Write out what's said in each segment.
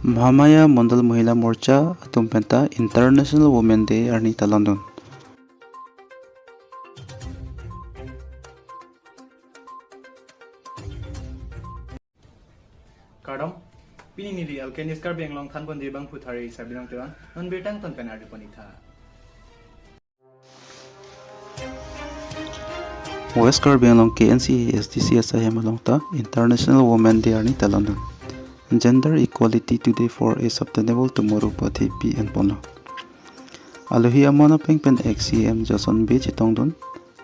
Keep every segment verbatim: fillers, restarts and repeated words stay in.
Mahamaya Mondol Mahila Morcha atum penta International Women Day arni talondun. Kardom, pini neli L K News Karbi Anglong thanponji abangphu Thari Sabilong Teron, non birta angton pen ardi pon-ik tha. West Karbi Anglong K N C A S D C asaihem along ta International Women Day arni talondun. Gender equality today for a sustainable tomorrow pu athepi enponlo. Alohi amon apeng pen ex C M Joson Bey chetongdun,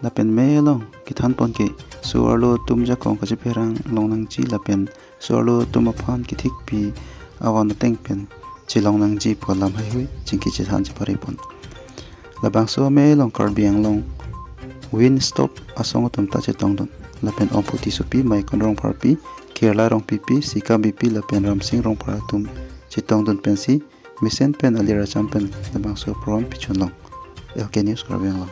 lapen me along kethanpon ke so-arlo atum jakong kachepherang longnangji lapen so-arlo atum aphan kethikpi avan ateng pen chelong nangji pu alam heihui chingki chethan cheparipon. Labangso amei along Karbi Anglong Win Stop asong atum ta chetongdun. Lapen Omputi Sopi, Maikon Rongpharpi, Kerla Rongpipi, Sika Beypi lapen Ramsing Rongphar atum chetongdun pensi mesen pen alir acham pen labangso program pichun long. L K News Karbi Anglong.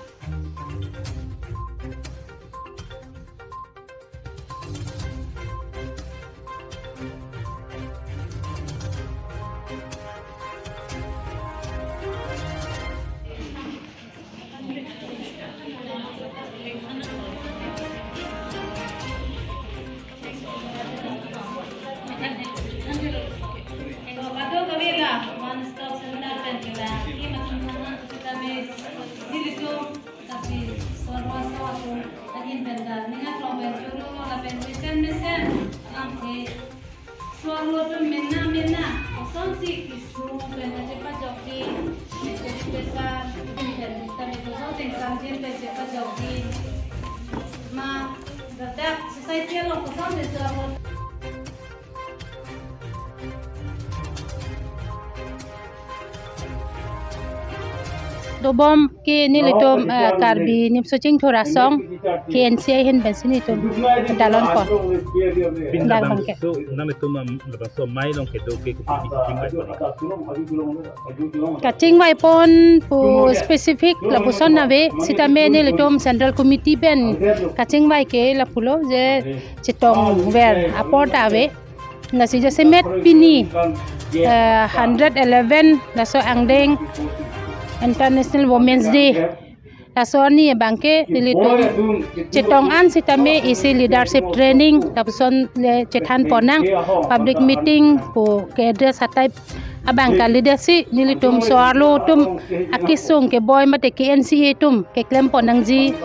One Stop Center pen kela, i matum hana kita be nelitum tapi so-arlo aso atum ahin pen ta ninga klong pen choro lapen mesen mesen ang ke so-arlo atum mena mena kosonsi kesung pen kachepajokji, mesen pesa pen ta me koson teng samjin pen chepajokji ma, ladak society along kosonsi so-arlo dobom ke nelitum, eh, Karbi Nimso Chingthur Asong K N C A ahin pensi nelitum talonpon. Pin dak labang bangke. So, nanglitum am, labangso amei along kedo ke kopi chingvai pon? Kachingvai pon pu specific lapuson ave, sitame nelitum Central Committee pen kachingvai ke lapulo je chetongver apor ta ave. Lasi jasemet pini, eh, hundred eleven laso angdeng International Women's Day. Laso arni abangke nelitum chetong an sitame isi leadership training lapuson le chethanpon nang, public meeting pu ke-address a-type abang kali, lasi nelitum so-arlo atum akesung keboi mate K N C A atum keklempon nangji.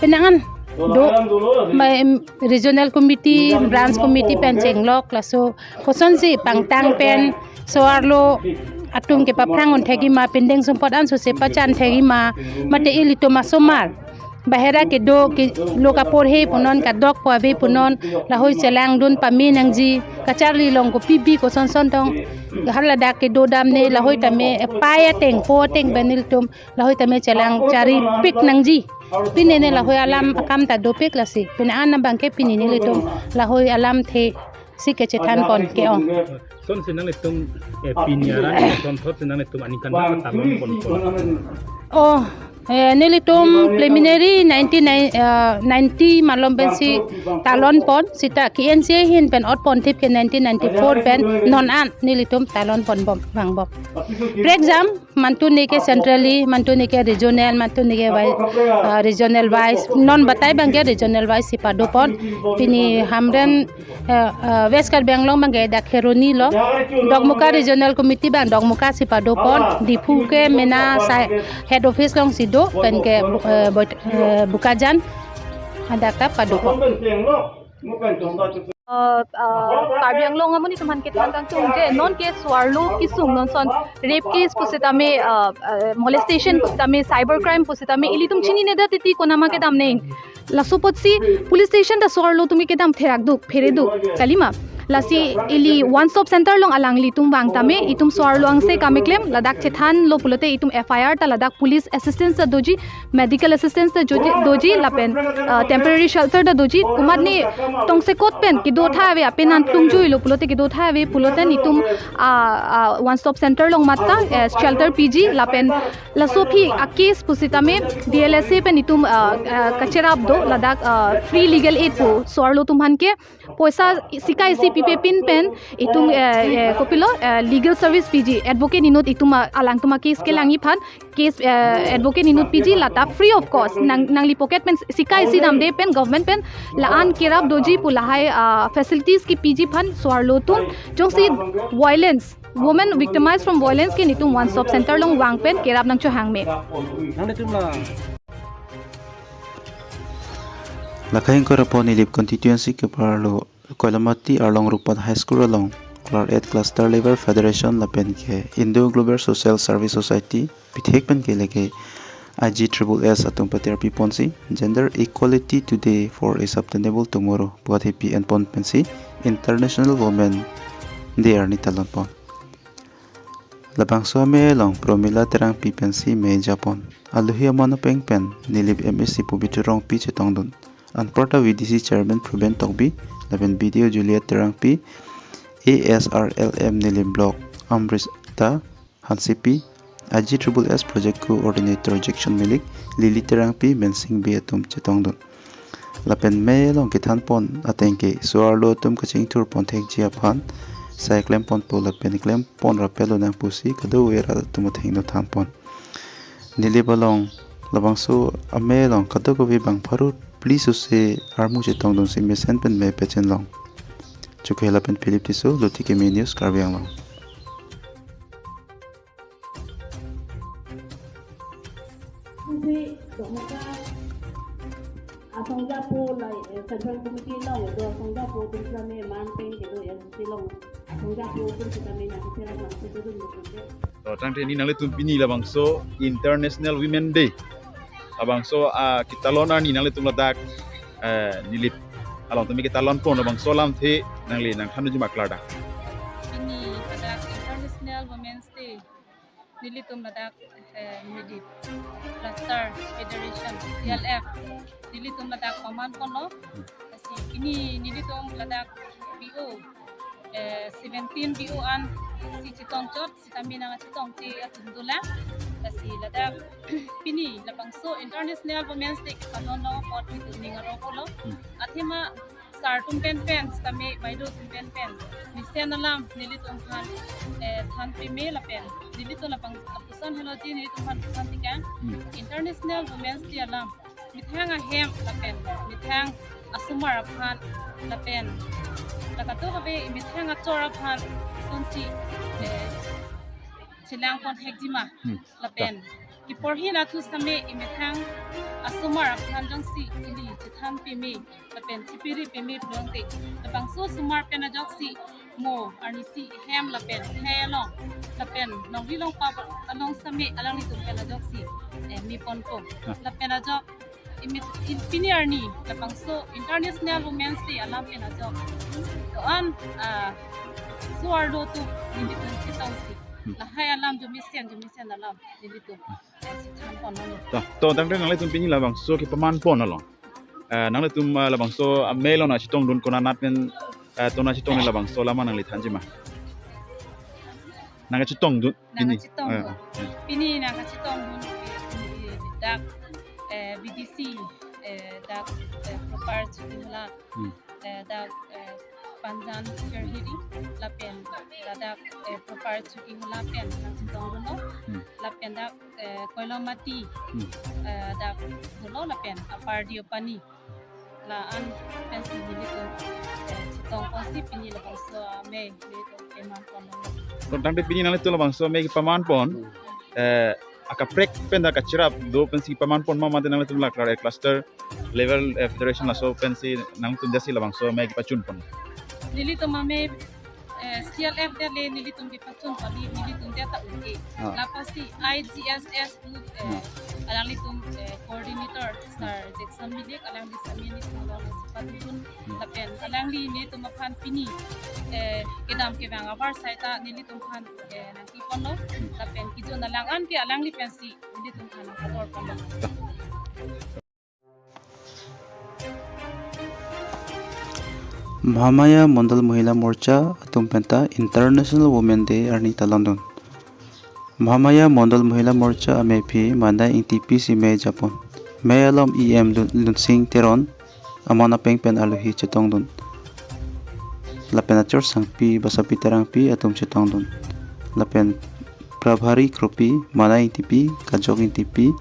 Penang an do, ma, em, regional committee, branch committee pen chenglok, laso kosonsi pangtang pen so-arlo atum kepaphrang un thekji ma, pindeng sumpot an sose pachan thekji ma, mate ilitum asomar bahera kedo ke lo kaporhe punon, kadokpo ave punon, lahoi chelangdun pame nangji, kacharli along kopi bi koson son tong, hala dak kedo dam ne, lahoi tame pai ateng po ateng pen ilitum lahoi tame chelang charipik nangji. Pine ne lahoi alam akam ta dopik, lasi pine an abangke pine nelitum lahoi alamthe si kechethanpon ke-ong. Sonsi nanglitum, eh, pini arni sonthot si nanglitum aningkan ta talonpon pon? Oh, eh, nelitum preliminary ninety-nine, eh, ninety malom pensi talonpon, sita K N C A ahin pen otpon thip ke nineteen ninety-four pen non an nelitum talonpon bom, vangbom. Pre-exam mantu neke centrally, mantu neke regional, mantu neke vi-, ah, regional wise. Non batai abangke regional wise si padopon. Pini Hamren, eh, eh, West Karbi Anglong abangke dak Kheroni lo. Dokmoka Regional Committee abang Dokmoka si padopon. Diphu ke mena sai head office alongsi do, pen ke, eh, Bot-, eh, Bokajan. Hadak ta padopon. Uh, uh, Karbi Anglong amonit atum aphan kethan kangtung je non ke so-arlo kesung, non son rape case pusitame, uh, uh, molestation pusitame, cyber crime pusitame, ilitum chinine det titi konama kedam neng. Laso apotsi police station ta so-arlo atum kedam therak duk, phere duk, kalima. Lasi ili One Stop Center along alanglitum vang tame, itum so-arlo angse kam keklem, ladak chethanlo pulote itum F I R ta ladak police assistance ta doji, medical assistance ta joji, doji, lapen, uh, temporary shelter ta doji, komatne tongsekot pen kedo tha ave, apenan plungjuilo pulote kedo tha ave pulote itum, uh, uh, One Stop Center along matta, uh, shelter piji, lapen laso aphi a-case pusitame D L S A pen itum, uh, uh, kacherap do, ladak, uh, free legal aid pu so-arlo atum aphan ke poisa sika isi pipe pin pen itum, eh, eh, kopilo, eh, legal service piji, advocate inut itum a-, alangtum a-case kelang iphan, case, eh, advocate inut piji lata free of cost. Nang, nangli pocket pen sikai si damde pen government pen la-an kerap doji pu lahai, ah, facilities kepiji aphan so-arlo atum jongsi violence, women victimized from violence ke nitum one stop center along vang pen kerap nangchohang me. Nangtum la. Lakhai ingkoi ra pho Nilip constituency keparlo Koilamati arlong Rupat High School along Class eight Cluster Level Federation lapen ke Indo Global Social Service Society pithek pen ke lake I G triple S atum pater piponsi Gender Equality Today for a Sustainable Tomorrow pu athepi enpon pensi International Women Day arni talon pon. Labangso amei along Promila Terangpi pensi mei japon. Aluhi aman apeng pen Nilip M A C Pobitro Rongpi chetongdun. Anparta V D C Chairman Proben Tokbi lapen B D O Juliet Terangpi, A S R L M Nilip Block Amrita Hansepi, I G triple S Project Coordinator Jackson Milik, Lily Terangpi, Mensing Bey atum chetongdun. Lapen mei along kethan pon ateng ke so-arlo atum kachingthur pon thekji aphan sai klem ponpo lapen klem pon rapetlo nang pusi kadokave arat atum athengno than pon. Nilip along labangso amei along kadokave bang pharo phli sose armu chetongdunsi mesen pen mei pachin long. Chukhe lapen Philip Tisso, Luti Keme News, Karbi Anglong. Ubi, Domoka, asongjapo lai, eh, Central Committee along, do asongjapo atum sitame man pen kedo ya sisi along, asongjapo atum sitame nang kecil lang sisi dun betul. To, tangte ni nanglitum pini labangso International Women Day. Labangso, ah, ketalon arni nanglitum ladak, eh, Nilip along tumi ketalon pon labangso alamthe nangli nangthan uji ma klardak. Pini ladak International Women's Day. Nelitum ladak, eh, Nilip Cluster Federation, C L F. Nelitum ladak paman ponlo. Lasi pini nelitum ladak B O, eh, seventeen B O an si chetong chot, sitame nang chetong te atum dolang. Lasi ladak pini labangso International Women's Day kepalon lo apot nelitum ning arong pulo. Hmm. Athema sir atum pen pen, sitame maido atum pen pen mesen alam nelitum aphan, eh, than peme lapen nelitum labang apuson helo ji nelitum aphan puson tikang. Hmm. International Women's Day alam methang ahem lapen methang asomar aphan lapen la kadokave methang achor aphan sonsi, eh, chelang pon thekji ma. Hmm. Lapen kiporhi nathu sitame imethang asomar aphan jongsi ili chethan peme lapen chepiri peme pulote labangso osomar pen ajoksi mo arnisi hem lapen hei along lapen nongri longpa along sitame alanglitum pen ajoksi, eh, me ponpo. Ah. Lapen ajok imi, in pini arni labangso International Women's Day alam pen ajok do-an, ah, so-arlo atum nelitum chetongsi. Hmm. Lahai alam jomisen jomisen alam nelitum, eh, chethan pon lo. To, to, tangte nanglitum pini labangso kepaman pon along. Eh, nanglitum, eh, labangso, ah, amei along nangchetongdun konat pen, eh, to nangchetong labangso alam nangli thanji ma. Nangchetongdun pini. Nangchetongdun. Eh, eh. Pini nangchetongdun, eh, dak, eh, B D C, eh, dak, eh, Proper Chukihola. Hmm. Eh, dak, eh, Panjan Kerhiri lapen ladak, eh, Proper Chukihola pen nangchetongdunlo. Hmm. Lapen dak, eh, Koilamati, hmm, eh, dak dolo lapen Upper Deopani. La-an pensi nelitum, eh, chetong ponsi pini labangso amei nelitum kepaman ponlo. To tangte pini nanglitum labangso amei kepaman pon, hmm, eh, akaprek pen dak kacherap do pensi paman pon ma mate nanglitum la klar cluster level, eh, federation laso pensi nangtum jasi labangso amei kepachun pon. Nelitum amei, eh, C L F det le nelitum kepachun pon, nelitum det ta un-e. Ah. Lapusi I G S S youth, eh, hmm, alanglitum, eh, coordinator sir Jackson Milik alangli sitame nelitum along si patun, hmm, lapen alangli nelitum aphan pini, eh, kedam kevang avarsai ta nelitum aphan, eh, nangkeponlo. Hmm. Lapen kejun alang an ke alangli pensi nelitum aphan nangpator ponlo. Mahamaya Mondol Mohila Morcha atum penta International Women Day arni talondun. Mahamaya Mondol Mohila Morcha amei aphi Mandai Ingtipi si mei japon. Mei alom E M Lun-, Lunsing Teron aman apeng pen aluhi chetongdun. lapen Achor Sangpi, Basapi Terangpi atum chetongdun. Lapen Prabhari Kropi, Mana Ingtipi, Kajok Ingtipi,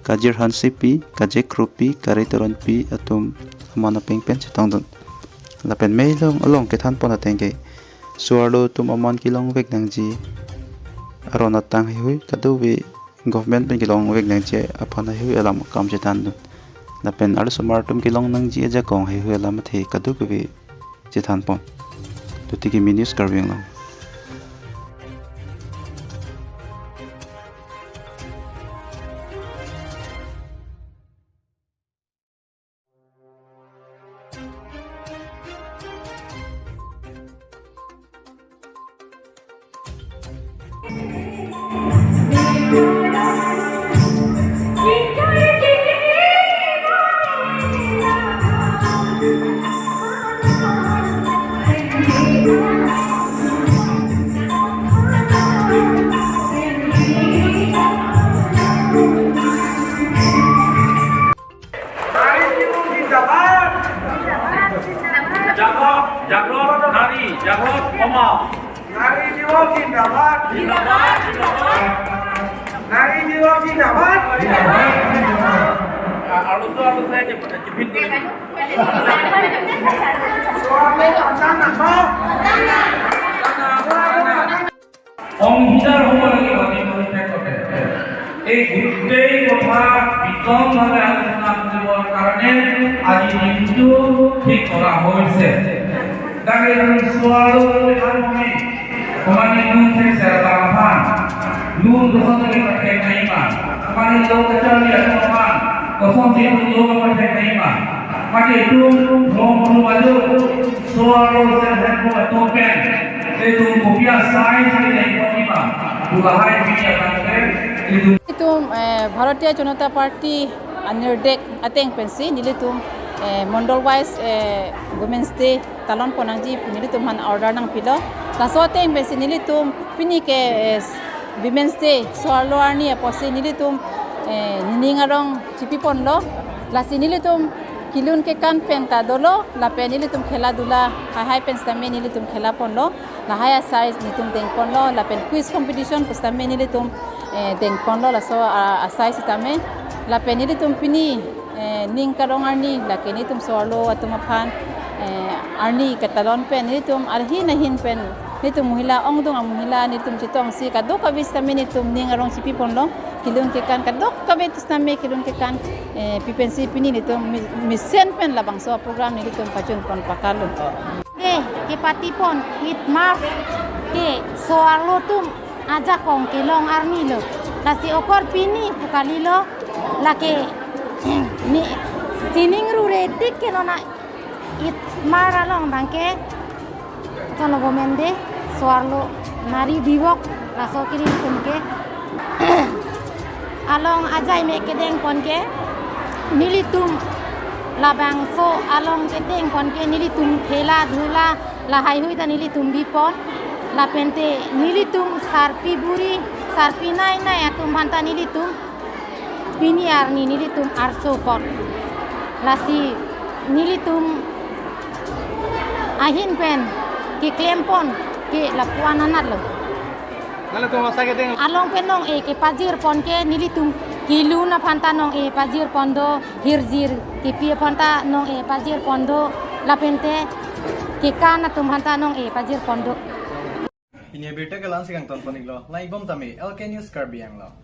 Kajir Hansepi, Kajek Kropi, Kare Teronpi atum aman apeng pen chetongdun. Lapen mei along along kethanpon ateng ke so-arlo atum aman kelongvek nangji aron atang heihui kadokave government pen kelongvek nangji aphan heihui alam akam chethandun. Lapen arlosomar atum kelong nangji ajakong heihui alam athe kadokave chethanpon. Tuti Kimi News Karbi Anglong. নারী দিবস জিন্দাবাদ। জাগক, জাগক, নারী জাগক, অমর। নারী দিবস জিন্দাবাদ। জিন্দাবাদ, জিন্দাবাদ। নারী দিবস জিন্দাবাদ। জিন্দাবাদ, জিন্দাবাদ। আ-, আলু তো আলু চাই যে, যে ভিন করে। সোয়ালো আজান নাথ। অংশীদাৰ হ'ব লাগিব নিৰ্বাচনী ক্ষেত্ৰতে। এই গোটেই কথা বিতংভাৱে আলোচনা কৰিবৰ কাৰণে আজি দিনটো ঠিক কৰা হৈছে। Dagre dun suaru kami, kemani dun thek serba aphan, dun kosong thek thek naima, kemani lo kacharli aphan, kosong thek dun lo thek naima, mati dun rom rum ajo, suaru serba atum pen, itum kopi asai sini naima, dua hai pini akan pen, itum. Itum, eh, Bharatiya Janata Party anirdek ateng pensi nelitum, eh, Mondol wise, eh, Women's Day talon pon nangji nelitum aphan order nangpilo. Laso ateng pensi nelitum pini ke, eh, Women's Day so-arlo arni apotsi nelitum, eh, nening arong chipi ponlo. Lasi nelitum kelun kekan pen ta dolo, lapen nelitum khela dula hai hai pen sitame nelitum khela ponlo. Lahai asai nelitum deng ponlo, lapen quiz competition pu sitame nelitum, eh, deng ponlo, laso, ah, asai sitame. Lapen nelitum pini, eh, ning karong arni, lake nelitum so-arlo atum aphan, eh, arni ketalon pen, nelitum ahin ahin pen, nelitum mohila, ongdung amohila, nelitum chetongsi, kadokave sitame nelitum ning arong chipi ponlo, kelun kekan, kadokave sitame kelun kekan, eh, pi pensi pini nelitum mi-, mesen pen labangso program nelitum pajut pon pakalo. Ke, kepatipon, it mar, ke, so-arlo atum ajakong kelong arni lo. Lasi okor pini pu kalilo, lake, ni, sining rure tik ke nona it mar along bangke, sono bomen de, so-arlo nari diwok, laso kiri tum ke. Along ajai me kedeng pon ke, nelitum labangso along kedeng pon ke, nelitum khela dhula lahai hui ta nelitum bi pon, lapente nelitum sarpi buri, sarpi nai nai atum aphan ta nelitum pini arni nelitum arso pon. Lasi nelitum ahin pen keklem pon ke lapuan anat lo. Nangtum asai kedeng. Along pen nong-e kepajir pon ke nelitum kelun aphan ta nong-e pajir pon do, hirjir kepi aphan ta nong-e pajir pon do, lapente kekan atum aphan ta nong-e pajir pon do. Pini abirta ke la-ansi kangton pon iklo, lang-ik bom tame, L K News Karbi Anglong.